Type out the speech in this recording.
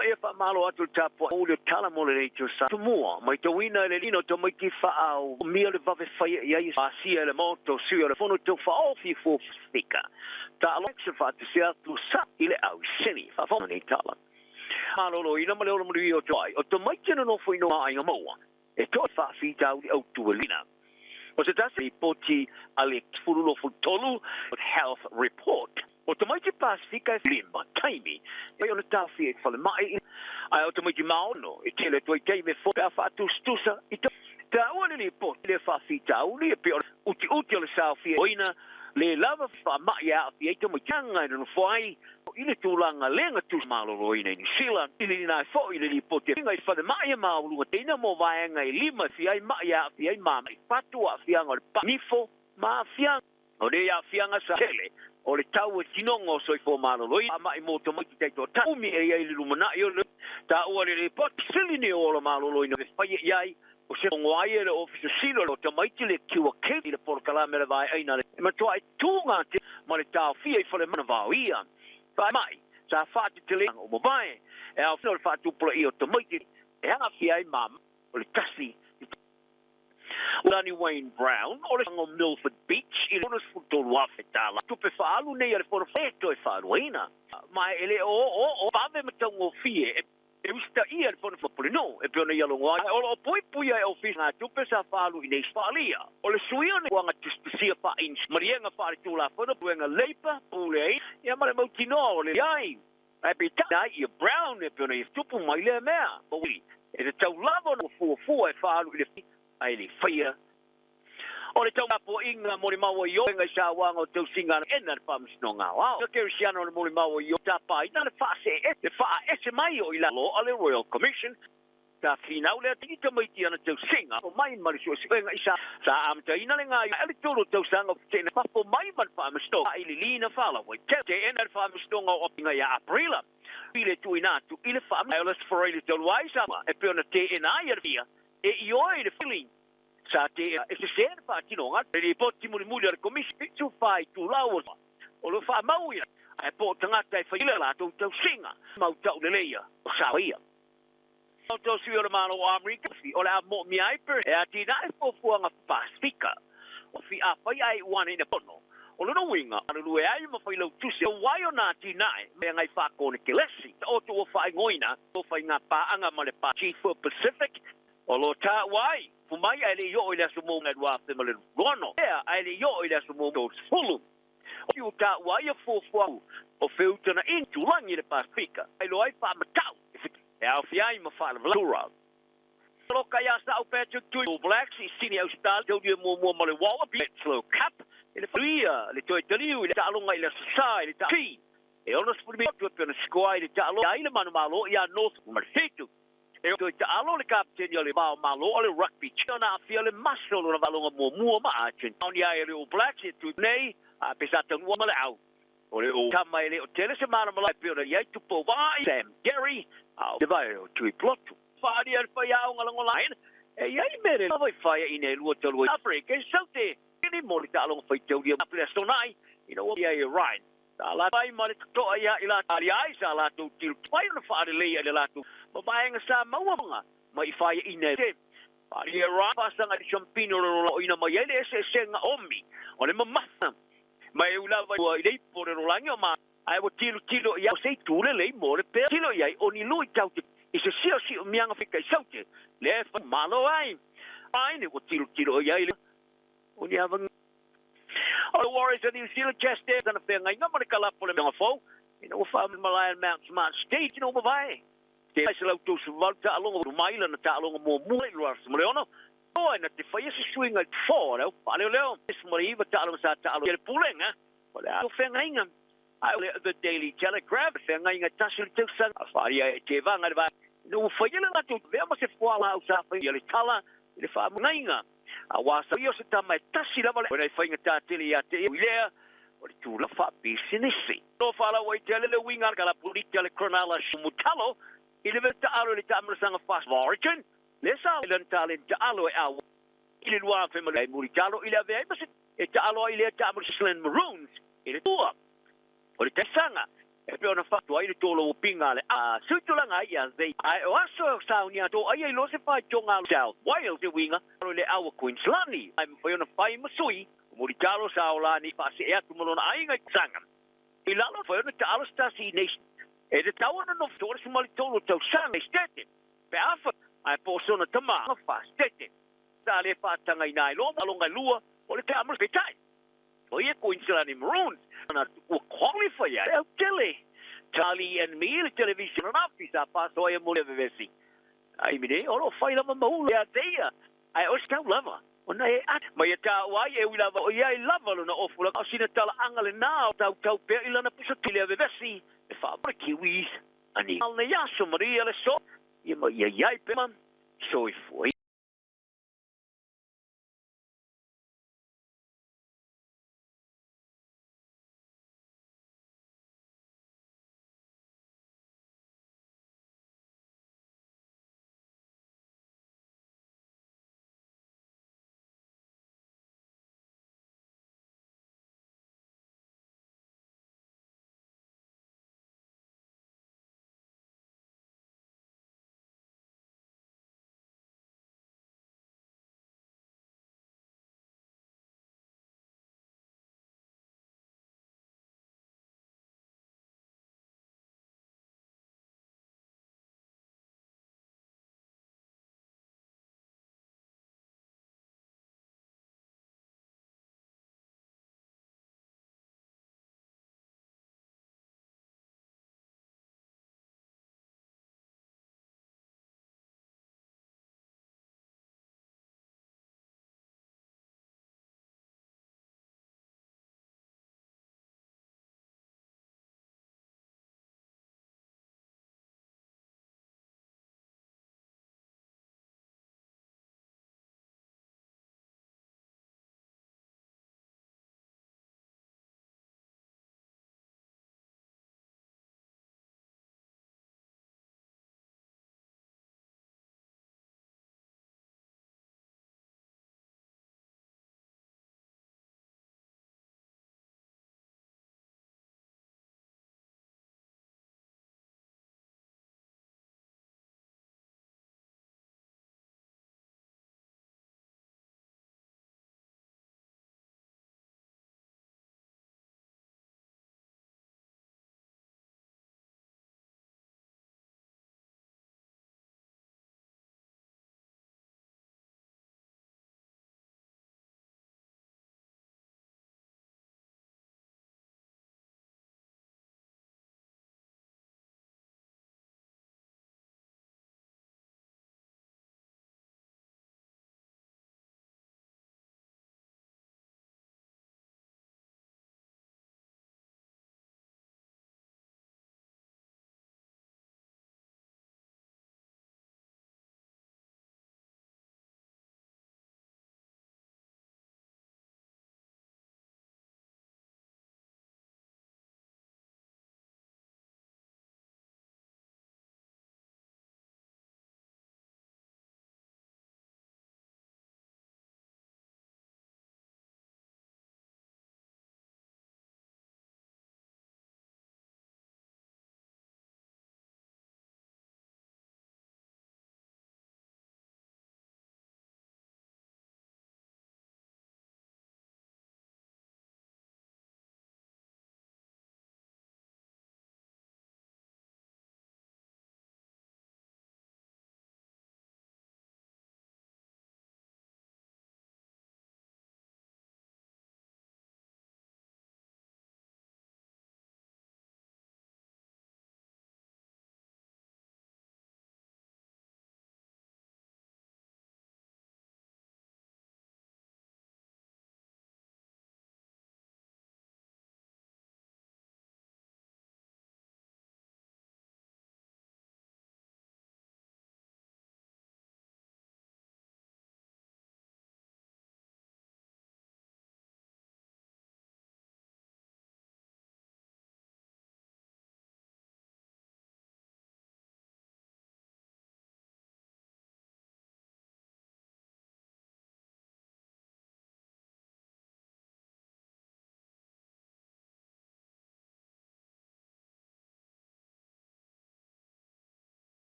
E faamalo atu le tapuai le tala mo lenei tausaga. Tumua, matauina e le lino tamaiti faaau mia le vave faia i ai asia e le Maota o Sui o le Fono Tau Faaofi fo Fika. Taaloga faatasi atu sa i le au seni. Faafofoga nei tala. Maloloina ma le ola manuia o toai. O tamaiti na nofo i no aiga maua. E toe faafitauli au tualina. O se tasi ripoti a le 23 Health Report. O tamaiti Pasifika e 5 taimi e ona taofia i falemai, ae o tamaiti Maono e tele atu ai taimi e fo pe a faatusatusa i taua le lipoti le faafitauli e pei o utiuti o le saofia oina le lava faamai e aafia ai tamaiti anga e nonofo ai i le tulaga le gatusa maloloina i Niu Sila. I le lina foi le lipoti i falemai e mauluga teina mo vaega e 5 e fia ai mai e aafia ai mamai fatu, aafiaga o le nifo ma aafiaga o le aafiaga sa tele o le tau e tinoga o soifua maloloina mai mo tamaiti taitoatasi umi e i ai le lumanai o le taua le lipoti sili ni o ola maloloina e faia i ai o se ongo ai e le ofisa sili o tamaiti le kiua ke i le polokalame le vaeaina le e matuai tuga te ma le taofia i fale mana vao ia faamai sa faatetele o mavae e ao o le faatupulaia o tamaiti e aafia ai ma o le tasi Lani Wayne Brown o le o Milford Beach i le $63,000. Tupe faalu nei a le fono e toe faaluaina. Ma e le o o o vave ma taugofie e usta ia le fono pule no e pe ona ia longo ai o lo pui pui ai ofisa ngā tupe sa faalu i nei faalia. O le suia ne wanga tustusia fa in marienga fa le tula fono puenga leipa pule ai ia ma le mautinoa o le ai. Ai pe ta ia Brown e pe ona ia tupu mai le mea. E te tau lava na fuafua e faalu i le ai le whaia. O le tau apo inga mo le maua i o ngai sa wanga o tau singa ena le whamasino ngā wao. Ka kerisiano le mo le maua i o tapa ina le whaase e le whaa ese mai o i la lo a le Royal Commission. Ta whinau lea tiki tamaiti ana tau singa o mai ma le suesuega i sa sa amata ina le ngā i le tolu tau sanga o tena fafo mai ma le whamasino i le lina whala wai te te ena le whamasino ngā o pinga ia Aprila. I le tuina atu i le whaama o le sforei le tolu ai sa e pe ona te ena ai a le fia e i oe le feeling sa te e se se pa tino nga le ripoti muli muli a le komisi tu fai tu lau o lo fa mau ia ai po tangata e whaile la tau tau singa mau tau le leia o sa ia o tau sui o le malo o Amerika o le a mo mi ai per e a tina e fuafuaga Pasifika o fi a fai ai uana ina pono o lona uiga alulue ai ma failautusi o ai o nā tinae mea ngai faakone kelesi o tua faaigoina o faiga paaga ma le pa Chief for Pacific o lo tāua ai fumai ai le i oo i le aso mo ngai luafe ma le lono ea ai le i oo i le aso mo sefulu o i tāua ai a fuafua o feutana in tulangi le Pasifika ai lo ai faamatau e aofia ai ma faalavelura lo kai a sa Patrick Tui All Blacks i Sydney Australia tau dia mua ma le Wallaby Slow Cup i le whaia le toe taliu i le taaloga i le aso i le ta e ono sefulu mi atu e pe ona sikoa i le taaloga ai le manumalo ia North ma le 7 e toe taalo le kapiteni o le vao malo o le rugby ona afia le maso lona valoga muamua ma Argentina oni ai le All Blacks e tu nei a pe sa taunua ma le au o le o tama e le o tele se mana malai pe ona iai tupo vai Sam Gary au te vai o tui plotu whaari al whai au ngalango lain e iai mere vai whaia i ne lua tolu Afrika e saute ni mo le taaloga faitaulia le asonai ina ua ia e Ryan sa la ai ma le totoa ia i la ali ai sa latou tilu pai ona faalelei ai le latou ma vaega sa maua ma i whaia i ne te whaari e Ryan fasaga i champino le ina mai ai le eseesega omi o le mamafa ma e ulava ua i le ipo le rolagi o ma ai ua tilotilo ia se itu lelei mo le pea tilo i ai o ni lui tau te i se siosio miaga fika i saute le fa malo ai ai ne ua tilotilo i ai le o ni ava o le Warriors of New Zealand Chester ana feagaiga ma le kalapo le mea fou ina ua faamalaia Mount Smart State ina ua mavae te se lau 38 taaloga mai lana taaloga muamua i luaso ma le ono oe na te whaia se suiga i te fō leo faaleo mo le iva taaloga sa taalo le pulega o le a feagaiga ai le The Daily Telegraph feagaiga tasi le tausaga a whaaria e te vanga le va ina ua whaia le latou vea ma se fuala au sa whaia le tala i le faamagaiga a wā sa ia se tama e tasi lava le ona e whainga tātele ia te i lea o le tula faapisinisi no whalau ai tele le winga ka la pulita le Cronulla Mutalo i le veta alo le taamalasaga Fast Origin le sa le tale taalo e au i le lua fe ma le muri talo i le ave ai ma se e taalo ai le taamalasa Maroons i le tua o le taisaga E pe ona fatu ai le tolo o pinga le a sutulanga ia they ai o aso sa ni ato ai ai lo se fai tonga South Wales e winga le awa Queensland ai mo ona fai masui mo di talo sa o lani fa se atu mo lona aiga sanga. I lalo foi ona ta alo stasi nation. E te tau ona no tore sumali tolo tau sanga i stete. Pe afa ai po sona tama fa stete. Sa le fa tanga ina i lo malonga lua o le te pe tai. O ia Queensland Maroons. Na ua qualify ia. E tele. Charlie and me le television na fi sa paso ai mo le vevesi. Ai mine o lo fai lava maulu ia teia. Ai o stau lava. O na e at mai e tā uai e ui lava o ia i lava lona ofu la o sina tala anga le nā o tau tau pea i lana pusa tile a vevesi e wha mara kiwis. Ani al na yaso Maria le so. Ia ma ia iai pe man. So i fui.